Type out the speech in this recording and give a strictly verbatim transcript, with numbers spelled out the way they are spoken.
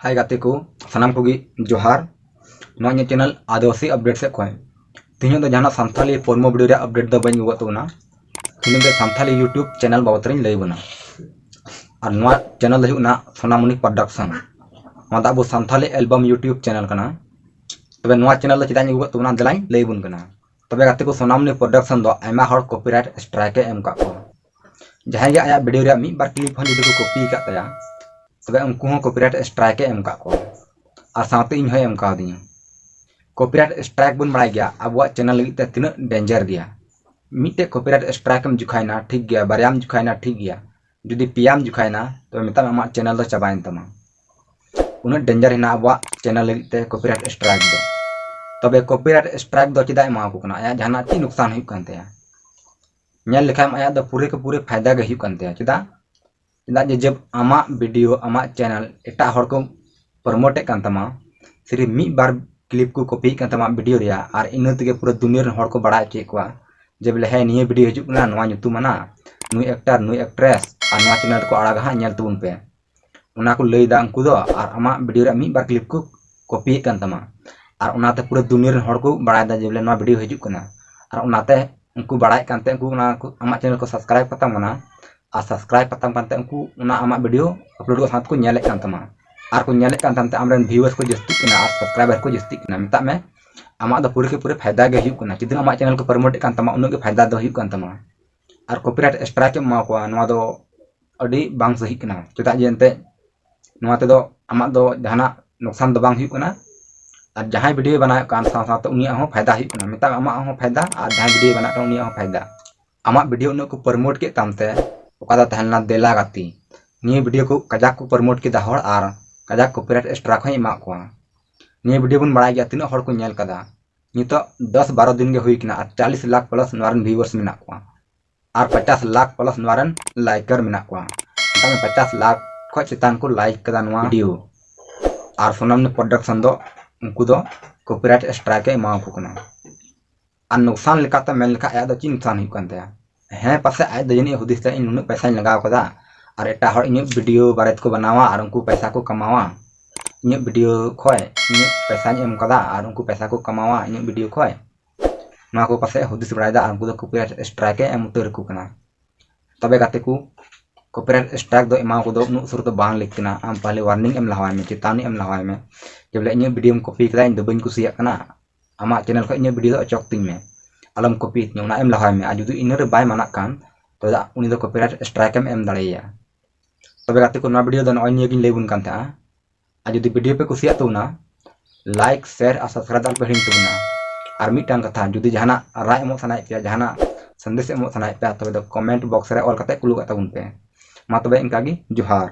ᱦᱟᱭ ᱜᱟᱛᱮ ᱠᱚ, ᱥᱟᱱᱟᱢ ᱠᱚᱜᱮ ᱡᱚᱦᱟᱨ᱾ ᱱᱚᱣᱟ ᱤᱧᱟᱹᱜ channel ᱟᱹᱫᱤᱵᱟᱹᱥᱤ update ᱥᱮᱫ ᱠᱷᱚᱱ ᱛᱮᱦᱮᱧ ᱫᱚ ᱡᱟᱦᱟᱱᱟᱜ ᱥᱟᱱᱛᱷᱟᱞᱤ ᱯᱚᱨᱢᱚ video ᱨᱮᱭᱟᱜ update ᱫᱚ ᱵᱟᱹᱧ ᱟᱹᱜᱩ ᱟᱠᱟᱫ ᱛᱟᱵᱚᱱᱟ᱾ ᱛᱮᱦᱮᱧ ᱫᱚ ᱥᱟᱱᱛᱷᱟᱞᱤ YouTube channel ᱵᱟᱵᱚᱫ ᱨᱤᱧ ᱞᱟᱹᱭ ᱟᱵᱚᱱᱟ᱾ ᱟᱨ ᱱᱚᱣᱟ channel ᱫᱚ ᱦᱩᱭᱩᱜ ᱠᱟᱱᱟ ᱥᱳᱱᱟᱢᱩᱱᱤ Production᱾ ᱱᱚᱣᱟ ᱫᱚ ᱟᱵᱚ ᱥᱟᱱᱛᱷᱟᱞᱤ album YouTube channel ᱠᱟᱱᱟ᱾ ᱛᱚᱵᱮ ᱱᱚᱣᱟ channel ᱫᱚ ᱪᱮᱫᱟᱜ ᱤᱧ ᱟᱹᱜᱩ ᱟᱠᱟᱫ ᱛᱟᱵᱚᱱᱟ, ᱫᱮᱞᱟᱧ ᱞᱟᱹᱭ ᱟᱵᱚᱱ ᱠᱟᱱᱟ᱾ ᱛᱚᱵᱮ ᱜᱟᱛᱮ ᱠᱚ, ᱥᱳᱱᱟᱢᱩᱱᱤ Production ᱫᱚ ᱟᱭᱢᱟ ᱦᱚᱲ copyright strike ᱮ ᱮᱢ ᱟᱠᱟᱫ ᱠᱚᱣᱟ᱾ ᱡᱟᱦᱟᱸᱭ ᱜᱮ ᱟᱭᱟᱜ video ᱨᱮᱭᱟᱜ ᱢᱤᱫ ᱵᱟᱨ clip ᱦᱚᱸ ᱡᱩᱫᱤ ᱠᱚ copy ᱟᱠᱟᱫ ᱛᱟᱭᱟ, ᱛᱚᱵᱮ ᱩᱱᱠᱩ ᱦᱚᱸ copyright strike ᱮ ᱮᱢ ᱟᱠᱟᱫ ᱠᱚᱣᱟ᱾ ᱟᱨ ᱥᱟᱶᱛᱮ ᱤᱧ ᱦᱚᱸᱭ ᱮᱢ ᱠᱟᱣᱫᱤᱧᱟ᱾ Copyright strike ᱵᱚᱱ ᱵᱟᱲᱟᱭ ᱜᱮᱭᱟ ᱟᱵᱚᱣᱟᱜ channel ᱞᱟᱹᱜᱤᱫ ᱛᱮ ᱛᱤᱱᱟᱹᱜ danger ᱜᱮᱭᱟ᱾ ᱢᱤᱫᱴᱮᱡ copyright strike ᱮᱢ ᱡᱚᱠᱷᱟᱭᱱᱟ, ᱴᱷᱤᱠ ᱜᱮᱭᱟ, ᱵᱟᱨᱭᱟᱢ ᱡᱚᱠᱷᱟᱭᱱᱟ, ᱴᱷᱤᱠ ᱜᱮᱭᱟ, ᱡᱩᱫᱤ ᱯᱮᱭᱟᱢ ᱡᱚᱠᱷᱟᱭᱱᱟ, ᱛᱚᱵᱮ ᱢᱮᱛᱟᱜ ᱢᱮ ᱟᱢᱟᱜ channel ᱫᱚ ᱪᱟᱵᱟᱭᱮᱱ ᱛᱟᱢᱟ᱾ ᱩᱱᱟᱹᱜ danger ᱦᱮᱱᱟᱜᱼᱟ ᱟᱵᱚᱣᱟᱜ channel ᱞᱟᱹᱜᱤᱫ ᱛᱮ copyright strike ᱫᱚ᱾ ᱛᱚᱵᱮ copyright strike ᱫᱚ ᱪᱮᱫᱟᱜ ᱮ ᱮᱢᱟ ᱠᱚ ᱠᱟᱱᱟ? ᱟᱭᱟᱜ ᱡᱟᱦᱟᱱᱟᱜ ᱪᱮᱫ ᱱᱩᱠᱥᱟᱱ ᱦᱩᱭᱩᱜ ᱠᱟᱱ ᱛᱟᱭᱟ? ᱧᱮᱞ ᱞᱮᱠᱷᱟᱱ ᱟᱭᱟᱜ ᱫᱚ ᱯᱩᱨᱟᱹ ᱠᱮ ᱯᱩᱨᱟᱹ ᱯᱷᱟᱭᱫᱟ ᱜᱮ ᱦᱩᱭᱩᱜ ᱠᱟᱱ ᱛᱟᱭᱟ᱾ ᱪᱮᱫᱟᱜ? ᱪᱮᱫᱟᱜ ᱡᱮ ᱡᱟᱵ ᱟᱢᱟᱜ video, ᱟᱢᱟᱜ channel ᱮᱴᱟᱜ ᱦᱚᱲ ᱠᱚ promote ᱮᱫ ᱠᱟᱱ ᱛᱟᱢᱟ, ᱥᱤᱨᱤᱯ ᱢᱤᱫ ᱵᱟᱨ clip ᱠᱚ copy ᱮᱫ ᱠᱟᱱ ᱛᱟᱢᱟ video ᱨᱮᱭᱟᱜ, ᱟᱨ ᱤᱱᱟᱹ ᱛᱮᱜᱮ ᱯᱩᱨᱟᱹ ᱫᱩᱱᱤᱭᱟᱹ ᱨᱮᱱ ᱦᱚᱲ ᱠᱚ ᱵᱟᱲᱟᱭ ᱦᱚᱪᱚᱭᱮᱫ ᱠᱚᱣᱟ ᱡᱮ ᱵᱚᱞᱮ, ᱦᱮᱸ, ᱱᱤᱭᱟᱹ video ᱦᱤᱡᱩᱜ ᱠᱟᱱᱟ, ᱱᱚᱣᱟ ᱧᱩᱛᱩᱢ ᱟᱱᱟ, ᱱᱩᱭ actor, ᱱᱩᱭ actress, ᱟᱨ ᱱᱚᱣᱟ channel ᱨᱮᱠᱚ ᱟᱲᱟᱜᱟ ᱦᱟᱸᱜ, ᱧᱮᱞ ᱛᱟᱵᱚᱱ ᱯᱮ᱾ ᱚᱱᱟ ᱠᱚ ᱞᱟᱹᱭᱫᱟ ᱩᱱᱠᱩ ᱫᱚ, ᱟᱨ ᱟᱢᱟᱜ video ᱨᱮᱭᱟᱜ ᱢᱤᱫ ᱵᱟᱨ clip ᱠᱚ copy ᱮᱫ ᱠᱟᱱ ᱛᱟᱢᱟ, ᱟᱨ ᱚᱱᱟᱛᱮ ᱯᱩᱨᱟᱹ ᱫᱩᱱᱤᱭᱟᱹ ᱨᱮᱱ ᱦᱚᱲ ᱠᱚ ᱵᱟᱲᱟᱭᱮᱫᱟ ᱡᱮ ᱵᱚᱞᱮ ᱱᱚᱣᱟ video ᱦᱤᱡᱩᱜ ᱠᱟᱱᱟ, ᱟᱨ ᱚᱱᱟᱛᱮ ᱩᱱᱠᱩ ᱵᱟᱲᱟᱭᱮᱫ ᱠᱟᱱᱛᱮ ᱩᱱᱠᱩ ᱚᱱᱟ ᱠᱚ ᱟᱢᱟᱜ channel ᱠᱚ subscribe ᱠᱟᱛᱟᱢ ᱠᱟᱱᱟ, ᱟᱨ subscribe ᱠᱟᱛᱟᱢ ᱠᱟᱱᱛᱮ ᱩᱱᱠᱩ ᱚᱱᱟ ᱟᱢᱟᱜ video upload ᱠᱚ ᱥᱟᱶᱛᱮ ᱠᱚ ᱧᱮᱞᱮᱫ ᱠᱟᱱ ᱛᱟᱢᱟ, ᱟᱨ ᱠᱚ ᱧᱮᱞᱮᱫ ᱠᱟᱱ ᱛᱟᱢᱛᱮ ᱟᱢᱨᱮᱱ viewers ᱠᱚ ᱡᱟᱹᱥᱛᱤᱜ ᱠᱟᱱᱟ ᱟᱨ subscriber ᱠᱚ ᱡᱟᱹᱥᱛᱤᱜ ᱠᱟᱱᱟ᱾ ᱢᱮᱛᱟᱜ ᱢᱮ ᱟᱢᱟᱜ ᱫᱚ ᱯᱩᱨᱟᱹ ᱠᱮ ᱯᱩᱨᱟᱹ ᱯᱷᱟᱭᱫᱟ ᱜᱮ ᱦᱩᱭᱩᱜ ᱠᱟᱱᱟ᱾ ᱡᱩᱫᱤ ᱟᱢᱟᱜ channel ᱠᱚ promote ᱮᱫ ᱠᱟᱱ ᱛᱟᱢᱟ, ᱩᱱᱟᱹᱜ ᱜᱮ ᱯᱷᱟᱭᱫᱟ ᱫᱚ ᱦᱩᱭᱩᱜ ᱠᱟᱱ ᱛᱟᱢᱟ᱾ ᱟᱨ copyright strike ᱮᱢ ᱮᱢᱟ ᱠᱚᱣᱟ, ᱱᱚᱣᱟ ᱫᱚ ᱟᱹᱰᱤ ᱵᱟᱝ ᱥᱟᱹᱦᱤᱜ ᱠᱟᱱᱟ᱾ ᱪᱮᱫᱟᱜ ᱡᱮ ᱮᱱᱛᱮᱫ ᱱᱚᱣᱟ ᱛᱮᱫᱚ ᱟᱢᱟᱜ ᱫᱚ ᱡᱟᱦᱟᱱᱟᱜ ᱱᱩᱠᱥᱟᱱ ᱫᱚ ᱵᱟᱝ ᱦᱩᱭᱩᱜ ᱠᱟᱱᱟ, ᱟᱨ ᱡᱟᱦᱟᱸᱭ video ᱵᱮᱱᱟᱣᱮᱫ ᱠᱟᱱ ᱥᱟᱶ ᱥᱟᱶᱛᱮ ᱩᱱᱤᱭᱟᱜ ᱦᱚᱸ ᱯᱷᱟᱭᱫᱟ ᱦᱩᱭᱩᱜ ᱠᱟᱱᱟ᱾ ᱢᱮᱛᱟᱜ ᱢᱮ ᱟᱢᱟᱜ ᱦᱚᱸ ᱯᱷᱟᱭᱫᱟ ᱟᱨ ᱡᱟᱦᱟᱸᱭ video ᱵᱮᱱᱟᱣᱮᱫ ᱠᱟᱱ ᱩᱱᱤᱭᱟᱜ ᱦᱚᱸ ᱯᱷᱟᱭᱫᱟ᱾ ᱟᱢᱟᱜ video ᱩᱱᱟᱹᱜ ᱠᱚ promote ᱠᱮᱫ ᱛᱟᱢ ᱛᱮ, ᱚᱠᱟ ᱫᱚ ᱛᱟᱦᱮᱸ ᱞᱮᱱᱟ ᱫᱮᱞᱟ ᱜᱟᱛᱮ, ᱱᱤᱭᱟᱹ video ᱠᱚ ᱠᱟᱡᱟᱠ ᱠᱚ promote ᱠᱮᱫᱟ ᱦᱚᱲ ᱟᱨ ᱠᱟᱡᱟᱠ copyright strike ᱦᱚᱸᱭ ᱮᱢᱟᱜ ᱠᱚᱣᱟ᱾ ᱱᱤᱭᱟᱹ video ᱵᱚᱱ ᱵᱟᱲᱟᱭ ᱜᱮᱭᱟ ᱛᱤᱱᱟᱹᱜ ᱦᱚᱲ ᱠᱚ ᱧᱮᱞ ᱠᱟᱫᱟ᱾ ᱱᱤᱛᱚᱜ ᱫᱚᱥ ᱵᱟᱨᱚ ᱫᱤᱱ ᱜᱮ ᱦᱩᱭ ᱠᱟᱱᱟ ᱟᱨ ᱪᱟᱞᱤᱥ ᱞᱟᱠᱷ plus ᱱᱚᱣᱟ ᱨᱮᱱ viewers ᱢᱮᱱᱟᱜ ᱠᱚᱣᱟ᱾ ᱟᱨ ᱯᱚᱪᱟᱥ ᱞᱟᱠᱷ plus ᱱᱚᱣᱟ ᱨᱮᱱ liker ᱢᱮᱱᱟᱜ ᱠᱚᱣᱟ᱾ ᱢᱮᱛᱟᱜ ᱢᱮ ᱯᱚᱪᱟᱥ ᱞᱟᱠᱷ ᱠᱷᱚᱱ ᱪᱮᱛᱟᱱ ᱠᱚ like ᱠᱟᱫᱟ ᱱᱚᱣᱟ video᱾ ᱟᱨ ᱥᱳᱱᱟᱢᱩᱱᱤ Production ᱫᱚ ᱩᱱᱠᱩ ᱫᱚ copyright strike ᱮ ᱮᱢᱟ ᱠᱚ ᱠᱟᱱᱟ᱾ ᱟᱨ ᱱᱩᱠᱥᱟᱱ ᱞᱮᱠᱟᱛᱮ ᱢᱮᱱ ᱞᱮᱠᱷᱟᱱ ᱟᱭᱟᱜ ᱫᱚ ᱪᱮᱫ ᱱᱩᱠᱥᱟᱱ ᱦᱩᱭᱩᱜ ᱠᱟᱱ ᱛᱟᱭᱟ? ᱦᱮᱸ, ᱯᱟᱥᱮᱡ ᱟᱡ ᱫᱚ ᱡᱟᱹᱱᱤᱡ ᱦᱩᱫᱤᱥ ᱫᱟ, ᱤᱧ ᱱᱩᱱᱟᱹᱜ ᱯᱚᱭᱥᱟᱧ ᱞᱟᱜᱟᱣ ᱠᱟᱫᱟ ᱟᱨ ᱮᱴᱟᱜ ᱦᱚᱲ ᱤᱧᱟᱹᱜ video ᱵᱟᱨᱮ ᱛᱮᱠᱚ ᱵᱮᱱᱟᱣᱟ ᱟᱨ ᱩᱱᱠᱩ ᱯᱚᱭᱥᱟ ᱠᱚ ᱠᱟᱢᱟᱣᱟ, ᱤᱧᱟᱹᱜ ᱵᱷᱤᱰᱤᱭᱳ ᱠᱷᱚᱡ ᱤᱧᱟᱹᱜ ᱯᱚᱭᱥᱟᱧ ᱮᱢ ᱠᱟᱫᱟ ᱟᱨ ᱩᱱᱠᱩ ᱯᱚᱭᱥᱟ ᱠᱚ ᱠᱟᱢᱟᱣᱟ ᱤᱧᱟᱹᱜ ᱵᱷᱤᱰᱤᱭᱳ ᱠᱷᱚᱡ, ᱱᱚᱣᱟ ᱠᱚ ᱯᱟᱥᱮᱡ ᱦᱩᱫᱤᱥ ᱵᱟᱲᱟᱭᱮᱫᱟ ᱟᱨ ᱩᱱᱠᱩ ᱫᱚ ᱠᱚᱯᱤᱨᱟᱭᱤᱴ ᱥᱴᱨᱟᱭᱤᱠ ᱮ ᱮᱢ ᱩᱛᱟᱹᱨ ᱟᱠᱚ ᱠᱟᱱᱟ᱾ ᱛᱚᱵᱮ ᱜᱟᱛᱮ ᱠᱚ, ᱠᱚᱯᱤᱨᱟᱭᱤᱴ ᱥᱴᱨᱟᱭᱤᱠ ᱫᱚ ᱮᱢᱟᱣ ᱠᱚᱫᱚ ᱩᱱᱟᱹᱜ ᱩᱥᱟᱹᱨᱟ ᱫᱚ ᱵᱟᱝ ᱞᱟᱹᱠ ᱠᱟᱱᱟ᱾ ᱟᱢ ᱯᱟᱦᱞᱮ ᱣᱟᱨᱱᱤᱝ ᱮᱢ ᱞᱟᱦᱟᱣᱟᱭ ᱢᱮ, ᱪᱮᱛᱟᱣᱱᱤ ᱮᱢ ᱞᱟᱦᱟᱣᱟᱭ ᱢᱮ, ᱡᱮ ᱵᱚᱞᱮ ᱤᱧᱟᱹᱜ ᱵᱷᱤᱰᱤᱭᱳᱢ ᱠᱚᱯᱤ ᱠᱟᱫᱟ, ᱤᱧ ᱫᱚ ᱵᱟᱹᱧ ᱠᱩᱥᱤᱭᱟᱜ ᱠᱟᱱᱟ, ᱟᱢᱟᱜ ᱪᱮᱱᱮᱞ ᱠᱷᱚᱡ ᱤᱧᱟᱹᱜ ᱵᱷᱤᱰᱤᱭᱳ ᱫᱚ ᱚᱪᱚᱜ ᱛᱤᱧ ᱢᱮ, ᱟᱞᱚᱢ ᱠᱚᱯᱤ ᱛᱤᱧᱟᱹ, ᱚᱱᱟ ᱮᱢ ᱞᱟᱦᱟᱣᱟᱭ ᱢᱮ᱾ ᱟᱨ ᱡᱩᱫᱤ ᱤᱱᱟᱹ ᱨᱮ ᱵᱟᱭ ᱢᱟᱱᱟᱜ ᱠᱟᱱ, ᱛᱚᱵᱮ ᱫᱚ ᱩᱱᱤ ᱫᱚ ᱠᱚᱯᱤᱨᱟᱭᱤᱴ ᱥᱴᱨᱟᱭᱤᱠ ᱮᱢ ᱮᱢ ᱫᱟᱲᱮᱭᱟᱭᱟ᱾ ᱛᱚᱵᱮ ᱜᱟᱛᱮ ᱠᱚ, ᱱᱚᱣᱟ ᱵᱷᱤᱰᱤᱭᱳ ᱫᱚ ᱱᱚᱜᱼᱚᱭ ᱱᱤᱭᱟᱹ ᱜᱤᱧ ᱞᱟᱹᱭ ᱟᱵᱚᱱ ᱠᱟᱱ ᱛᱟᱦᱮᱸᱜᱼᱟ᱾ ᱟᱨ ᱡᱩᱫᱤ ᱵᱷᱤᱰᱤᱭᱳ ᱯᱮ ᱠᱩᱥᱤᱭᱟᱜ ᱛᱟᱵᱚᱱᱟ, ᱞᱟᱭᱤᱠ, ᱥᱮᱭᱟᱨ ᱟᱨ ᱥᱟᱵᱥᱠᱨᱟᱭᱤᱵ ᱟᱞᱚ ᱯᱮ ᱦᱤᱲᱤᱧ ᱛᱟᱵᱚᱱᱟ᱾ ᱟᱨ ᱢᱤᱫᱴᱟᱝ ᱠᱟᱛᱷᱟ, ᱡᱩᱫᱤ ᱡᱟᱦᱟᱱᱟᱜ ᱨᱟᱭ ᱮᱢᱚᱜ ᱥᱟᱱᱟᱭᱮᱫ ᱯᱮᱭᱟ, ᱡᱟᱦᱟᱱᱟᱜ ᱥᱟᱸᱫᱮᱥ ᱮᱢᱚᱜ ᱥᱟᱱᱟᱭᱮᱫ ᱯᱮᱭᱟ, ᱛᱚᱵᱮ ᱫᱚ ᱠᱚᱢᱮᱱᱴ ᱵᱚᱠᱥ ᱨᱮ ᱚᱞ ᱠᱟᱛᱮ ᱠᱩᱞ ᱠᱟᱜ ᱛᱟᱵᱚᱱ ᱯᱮ᱾ ᱢᱟ ᱛᱚᱵᱮ ᱤᱱᱠᱟ ᱜᱮ, ᱡᱚᱦᱟᱨ᱾